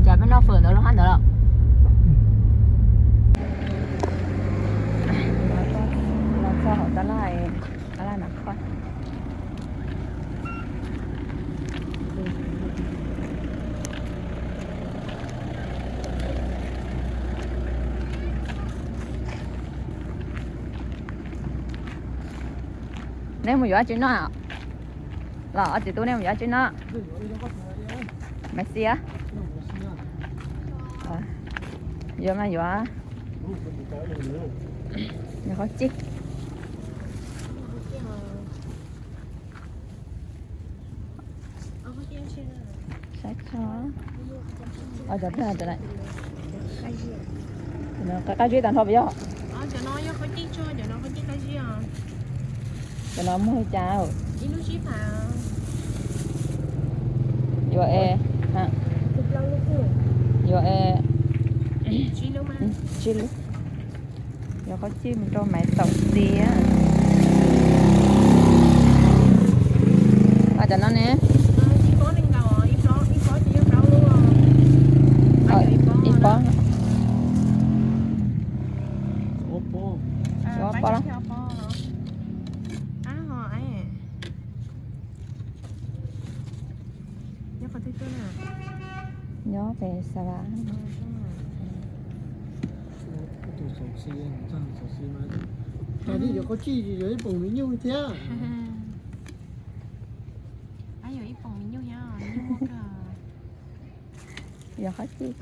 Cas peb noj fawm ntawd lub hab ntawd los? Los txog hauv tab laj, tab laj Nas Khoj. Neb mus yuav dab tsi noj? Los ob txiv tub neb mus yuav dab tsi noj? Maiv xis. Yuav mas yuav. Yuav qhov txij. Saib tso. Cov qab zib tag nrho puas yog? Cov no muag li cas? Yuav es, yuav es tsib lub. Yuav qhov txij mus rau Maiv Xaum Xis. Cov no ne? Ib pob. Ob pob. Nyob pem Xav Vas. Yog qhov txij.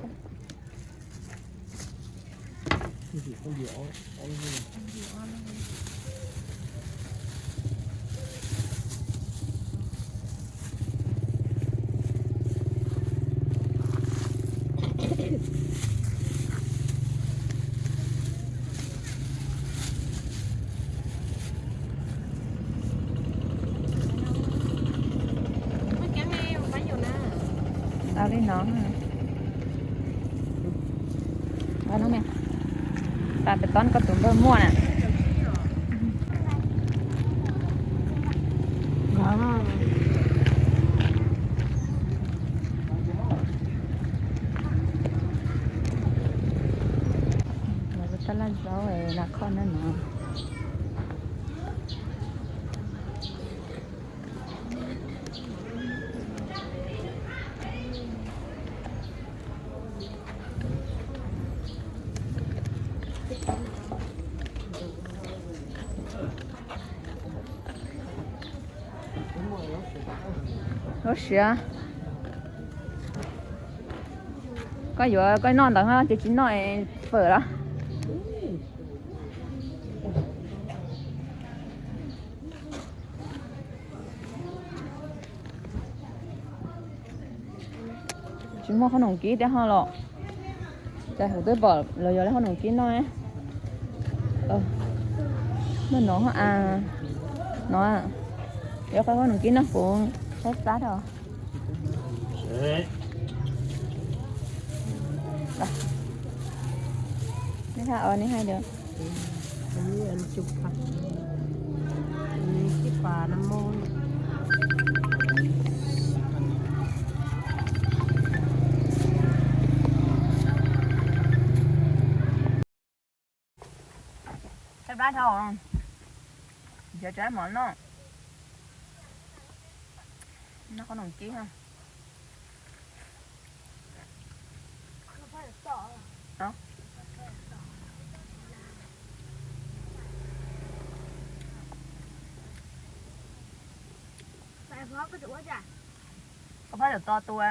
Tau li no. Pab pem tob koj tus npawg muaj na. Lawv tab laj zaub Nas Khoj na no. Lub siab. Koj yuav koj noj ntawd ces tsis noj fawm los. Tsis muaj qhob noom kib thiab ho los. Cas kuv twb pom lawv yuav lawv qhob noom kib noj. Muaj no, no, yuav qhob noom kib noj kuv saib plab os. Nej hais, nej hais dua. Saib plab dhau, nrhiav tsau mov noj. Noj qhob noom kib. Koj pab yuav tso tua.